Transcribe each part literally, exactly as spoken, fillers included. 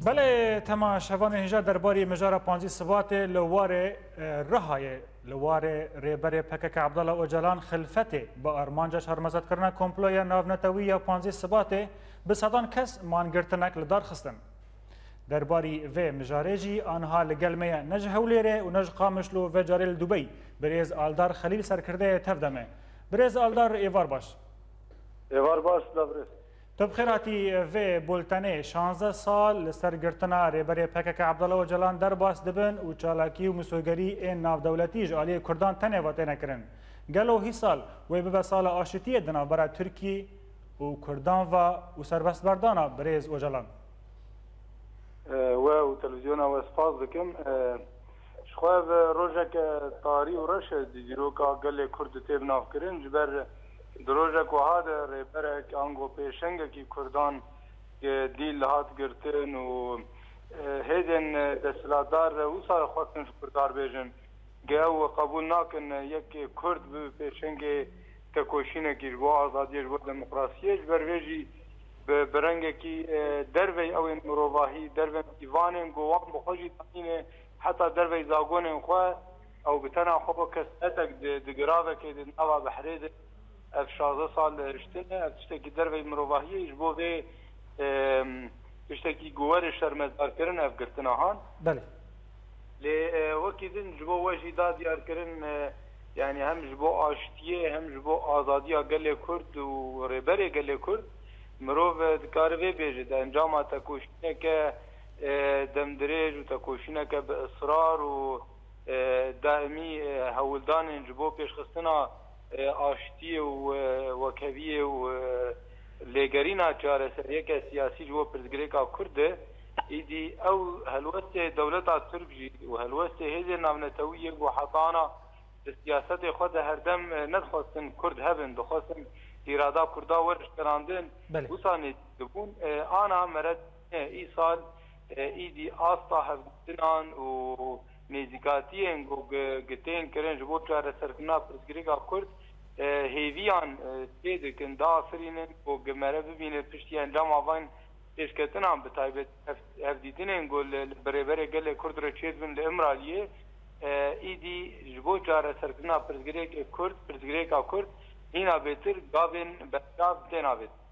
Belê, temaşevanê hêja, derbarî mijara panzdeh Sibatê li warê, e, Rihayê, li warê rêberê P K K Abdullah Ocalan xilfetê bi armanca şermezarkirina komploya navnetewî ya panzdeh Sibatê bi sedan kes mangirtinek li dar xistin. Derbarî vê mijarê jî aniha li gel me ye, ne ji Hewlêrê û ne ji Qamişlo, vê carê li Dubey. Birêz Aldar Xelîl serkirdeyê tev de me. Birêz Aldar, êvar baş. Êvar baş, birêz. Tu bi xêr hatî vê bultenê. Şanzdeh sal li ser girtina Rêberê P K K Abdullah Ocalan derbas dibin û çalakî û misogerî ên navdewletî ji aliyê Kurdan tenê ve têne kirin. Gelo hîsal wê bibe sala aşitiyê di navbera Tirkî û Kurdan ve û serbestberdana birêz Ocalan? E, we û televîzyona we spas dikim. E, ji xwe ev rojeke tarî û reş e di dîroka gelê Kurd de tê binavkirin. Ji ber di rojek wiha de rêberek ango pêşengekî Kurdan, e, dîl li hat girtin û, e, hêzên, e, desthilatdar, e, wisa xwestin ji Kurdan bêjin. Ge ew qebûl nakin yek Kurd bi pêşengê tekoşînekî ji bo azadiyê, ji bo demokrasiyê, ji ber vê jî bi, bi rengekî, e, dervey ew ên mirovahî, dervên îvanên ku wan bi xwe jî danîne, heta dervey zagonên xwe, ew bi tena xwe wek kesetek di, di giravekê di nava behrê de, ev şazdeh sal hiştin e, ev tiştekî dervey mirovahiyê ji bo vê, e, tiştekî ku were şermezarkirin ev girtina han. Belê. Lê, e, wekî din ji bo we jî da diyarkirin, e, yanî hem ji bo aştiyê hem ji bo azadiya gelê Kurd û rêberê gelê Kurd, mirov, e, dikare vê bêje, di encama tekoşîneke, e, demdirêj û tekoşîneke bi israr û, e, daimî, e, hewldanên ji bo pêşxistina, e, aştiyê û, e, wekheviyê û, e, lêgerîna çareseriyeke siyasî ji bo pirsgirêka Kurd de, îdî ew helwestê dewleta Tirk jî û helwestê hêzên navnetewî yê ku hetana di siyasetê xwe de herdem, e, nedixwestin Kurd hebin, dixwestin îrada Kurda were şikerandin, Belê. wisa nêzîk dibûn. E, ana meret, e, îsal, e, îdî asta hevdîtinan û nêzîkatiyên ku gi-, gi tên kirin ji bo çareserkirina pirsgirêka Kurd, e, hêviyan, e, tê dikin, diafirînin ku gi mere bibîne piştî encama van pêşketinan, bi taybet hev-, hevdîtinên ku li, li bi rêberê gelê Kurd re çêdibin li Îmraliyê, e, îdî ji bo çareserkirina pirsgirêkê Kurd, pirsgirêka Kurd, hîna bêtir gavên berçav têne avêtin.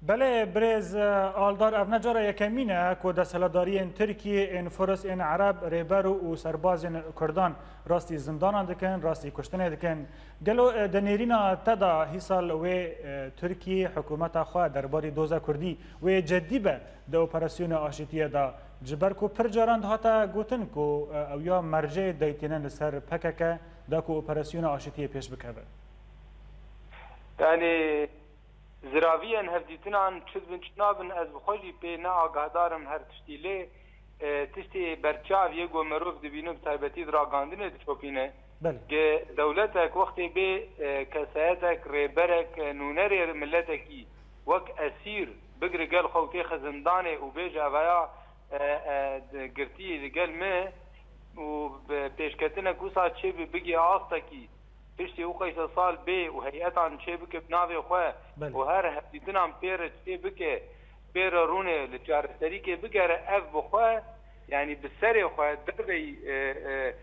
Belê, birêz, e, Aldar, ev ne cara yekemîn e ku desthilatdariyên Tirkiyê ên Furs, ên Ereb, rêber û serbazên Kurdan rastî zindanan dikin, rastî kuştinê dikin. Gelo, e, di nêrîna te de hîsal wê, e, Tirkiyê hikûmeta xwe derbarî doza Kurdî wê cedî be di operasyona aşitiyê de, ji ber ku pir caran dihate gotin ku, e, ew ya mercê deytînin li ser P K K da ku operasyona aşitiyê pêş bikeve? Yanî, ziraviyên hevdîtinan çi dibin, çi nabin, ez bi xwe jî pê ne agahdar im her tiştî, lê, e, tiştê berçav yê ku mirov dibîne, bi taybetî di ragandinê diçopîne. Belê. Ke dewletek wextê bê, e, kesayetek, rêberek, e, nûnerê miletekî wek esîr bigire gel xwe û têxe zindanê û bêje eveya, e, e, di girtî li gel me û bi pêşketinek wisa çêbe bigê astekî piştî û qeyse sal bê û heyetan çêbike bi navê xwe Belê. û her hevdîtinan pê re çêbike, pê re rûnê li çareserîkê bigere, ev bi xwe, yanî bi serê xwe dervey, e, e,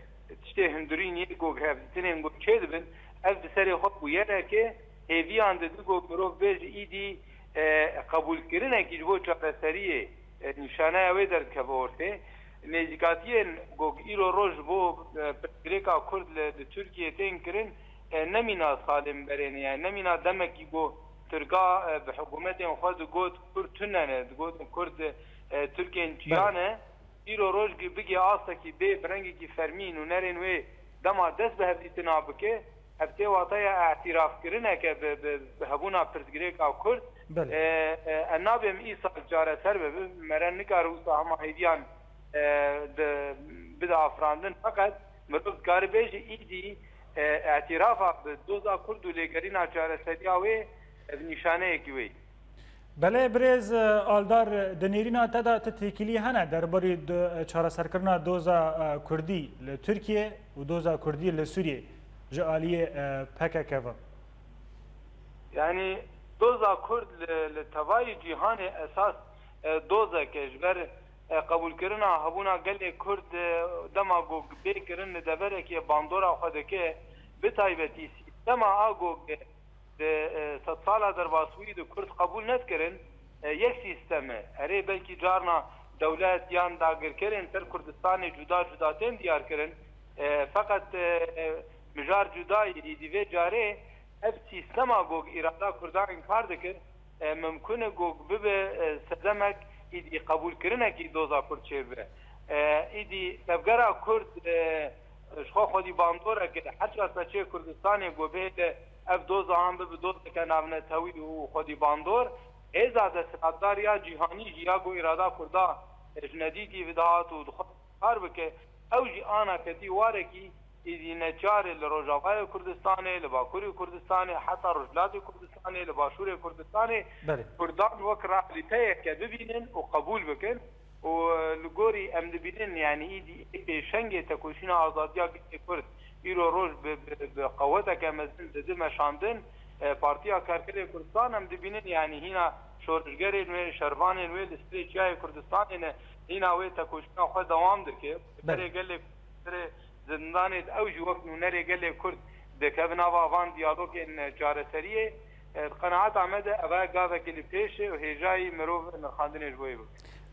tiştê hundirîn yê ku hevdîtinên ku çêdibin, ev bi serê xwe bûyereke hêviyan dide ku mirov bêje îdî, e, qebûlkirinekî ji bo çareseriyê, e, nîşaneya wê derdikeve ortê. Nêzîkatiyên ku îro roj ji bo, e, pirsgirêka Kurd li, li Tirkiyê tên kirin, e, nemîna salên berê ne, yani nemîna demekî ku Tirka, e, bi hikûmetên xwe digot Kurd tune ne, digot Kurd, e, Tirkên çiya Belê. ne. Îro roj gi-, bigê astekî bê bi rengekî fermî nûnerên wê dema dest bi hevdîtina bike, ev tê wateya îtirafkirineke bi, bi, bi hebûna pirsgirêka Kurd. Belê. E, e, e, nabêm îsal çareser bibe, mere nikare wisa hema hêviyan, e, di, bide afirandin. Feqet mirov dikare bêje îdî, e, îtirafa bi doza Kurd û lêgerîna çareseriya wê, ev nîşaneyekî wê. Belê, birêz, e, Aldar, di nêrîna te de ti têkilî hene derbarî di, e, çareserkirina doza, e, Kurdî li Tirkiye û doza Kurdî li Sûriyê ji aliyê, e, P K K ve? Yanî doza Kurd li, li tevayî cîhanê esas, e, dozek e, ji ber e, qebûlkirina hebûna gelê Kurd, e, dema ku bê kirin li deverekê bandora xwe dike, bi taybetî sîstema a ku di, e, sedsala derbasbûyî de Kurd qebûl nedikirin, e, yek sîstem e. Erê, belkî carna dewlet yan dagirkerên ser Kurdistanê cuda cuda tên diyarkirin. E, feqet, e, e, mijar cuda yî, îdî vê carê ev sîstema ku îrada Kurdan înkar dikir, e, mimkun e ku bibe, e, sedemek îdî qebûlkirinekî doza Kurd çêbibe. E, îdî tevgera Kurd, e, ji xwe xwedî bandorek e, her çar peçê Kurdistanê ku bihête ev doza an bibe dozeke navnetewî û xwedî bandor, hêza desthilatdar ya cîhanî jî ya ku îrada Kurda, e, ji nedîtî ve dihat û dixwest kar bike, ew jî ana ketî warekî îdî neçar e li Rojavayê Kurdistanê, li Bakurê Kurdistanê, heta Rojhilatê Kurdistanê, li Başûrê Kurdistanê Belê. Kurdan wek realîteyeke bibînin û qebûl bikin. Û, e, li gorî em dibînin, yanî îdî ê pêşengê tekoşîna azadiya gelê Kurd îro roj bi, bi, bi qeweteke mezin didi meşandin. E, Partiya Karkerê Kurdistan em dibînin, yanî hîna şorişgerên wê, şervanên wê li serê çiyayê Kurdistanê ne, hîna wê tekoşîna xwe dewam dike. Belê. Serê gelê, serê zindanê de ew jî wek nûnerê gelê Kurd dikevin ava van diyalogên çareseriyê. E, di qenaeta me de eva gavekî li pêş e û hêjayî mirov nirxandinê ji bo wê bikin.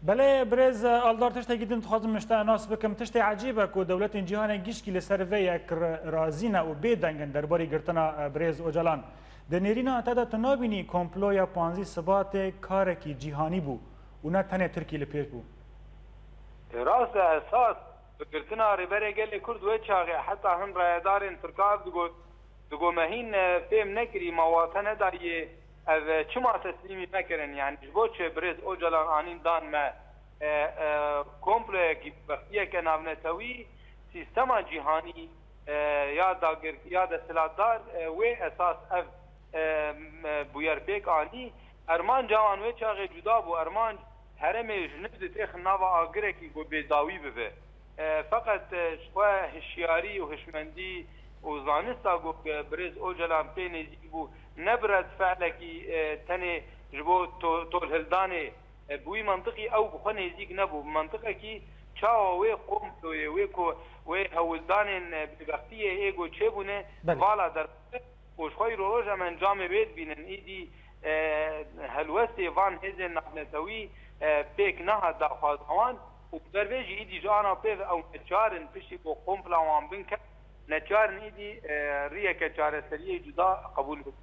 Belê, birêz Aldar, tiştekî din dixwazim min ji te nas bikim. Tiştê ecîb e ku dewletên cîhanê gişkî li ser vê yek ra-, razî ne û bêdeng in derbarî girtina, e, birêz Ocalan. Di nêrîna te de tu nabînî komploya panzdeh Sibatê karekî cîhanî bû û ne tenê Tirkî li pêş bû? Rast e, esas bi girtina Rêberê Gelê Kurd wê çaxê heta hin rayedarên Tirka digot, digo me hîn, e, fêm nekirî, me wate nedayê, ev, e, çima teslîmî me kirin? Yanî ji bo çi birêz Ocalan anîn dan me, e, e, komployekî, bextiyeke navnetewî, sîstema cîhanî, e, ya dagir, ya desthilatdar, e, wê esas ev, e, m-, bûyer pêk anî. Armanca wan wê çaxê cuda bû. Armanc herêmê ji nû de têxin nava agirekî ku bê dawî bibe. E, feqet, e, ji xwe hişyarî û hişmendî û zanista ku, e, birêz Ocalan pê nêzîk bû, ne bi redfe'lekî, e, tenê ji bo to-, tolhildanê, e, bi wî mentiqî ew bi xwe nêzîk nebû. Bi mentiqekî çawa wê komployê, wê ku, wê hewldanên, e, bêbextiyê ê ku çêbûne, Belê. vala derxist û ji xwe îro roj em encamê wê dibînin. Îdî, e, helwestê van hêzên navnetewî, e, pêk nehat daxwaza wan û li ber vê jî îdî ji ana pê ve ew neçar in piştî ku kompla wan binke, neçar in îdî, e, riyeke çareseriyê cuda qebûl bikin.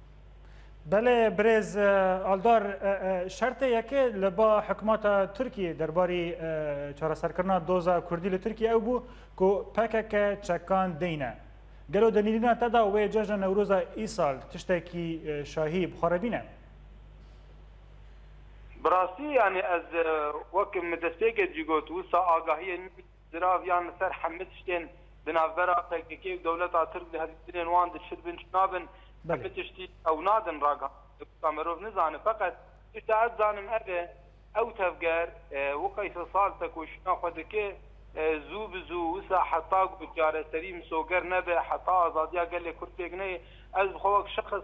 Belê, birêz, e, Aldar, e, e, şertê yekê li ba hikûmeta Tirkiyê derbarî, e, çareserkirina doza Kurdî li Tirkiyê ew bû ku P K K çekan deyne. Gelo di nêrîna te de wê cejna Newroza îsal tiştekî, e, şahî bi xwe re bîne? Bi rastî, yanî ez, e, wek min destpêkê jî got, wisa agahiyên min zirav yan li ser hemî tiştên di navbera P K K û dewleta Tirk di hevdîtinên wan de şir bin çi nabin, Belê. hemî tiştî ew nadin ragihandin. Wisa mirov nizane. Feqet tişta ez zanim ev e, ew tevger, e, wekî sal tekoşîna xwe dike, e, zû bi zû, wisa heta ku çareserî misoger nebe, heta azadiya gelê Kurd pêk neyê, ez bi xwe wek şexs,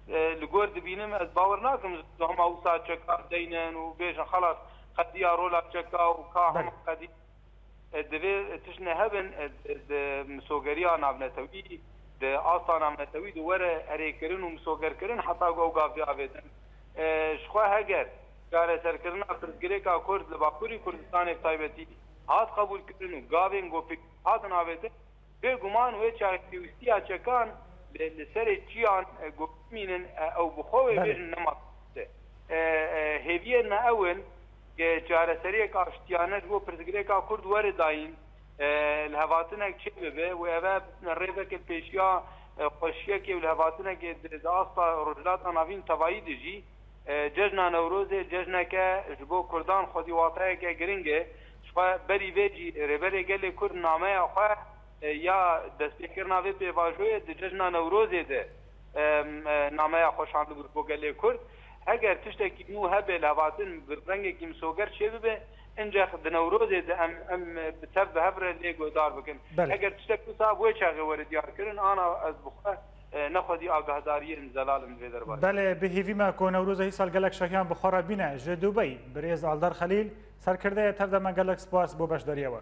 e, e, li gor dibînim, ez bawer nakim ji hema wisa çeka deynin û bêjin xelas qediya rola çeka û ka Belê. hema qedî. E, divê tişt ne hebin, e, di, di misogeriya navnetewî, di asta navnetewî de were erêkirin û misogerkirin heta ku ew gav bê avêtin. E, ji xwe heger çareserkirina pirsgirêka Kurd li Bakurî Kurdistanê bi taybetî hat qebûlkirin û gavên ku pêk hatin avêtin, bêguman wê çaxê pêwîstiya çekan li, li serê çiyan, e, ku bimînin, e, ew bi xwe wê Belê. bêjin nema. E, e, hêviyên me ew in, ke çareseriyek aştiyane ji bo pirsgirêka Kurd were dayîn, e, lihevhatinek çêbibe û eve rêveke li pêşiya, e, xweşiyekê û lihevhatinekê di, di asta Rojhilata Navîn tevayî de jî, e, cejna Newrozê cejneke ji bo Kurdan xwedî wateyeke giring e. Ji xwe berî vê jî Rêberê Gelê Kurd nameya xwe, e, ya destpêkirina vê pêvajoyê di cejna Newrozê de, e, m-, e, nameya xwe şandibû ji bo gelê Kurd. Heger tiştekî nû hebe, lihevhatin bi rengekî misoger çêbibe, incex di Newrozê de em, em bi tev bi hev re lê guhdar bikin. Belê. Heger tiştek wisa bi wê çaxê were diyarkirin, ana ez bi xwe e, nexwedî agahdariyên zelal in vê derbarê. Belê, bi hêvî me ku Newroza hîsal gelek şahiyan bi xwe re bîne. Ji Dubey, birêz Aldar Xelîl, serkirdeya tev de me gelek spas bo beşdariya we.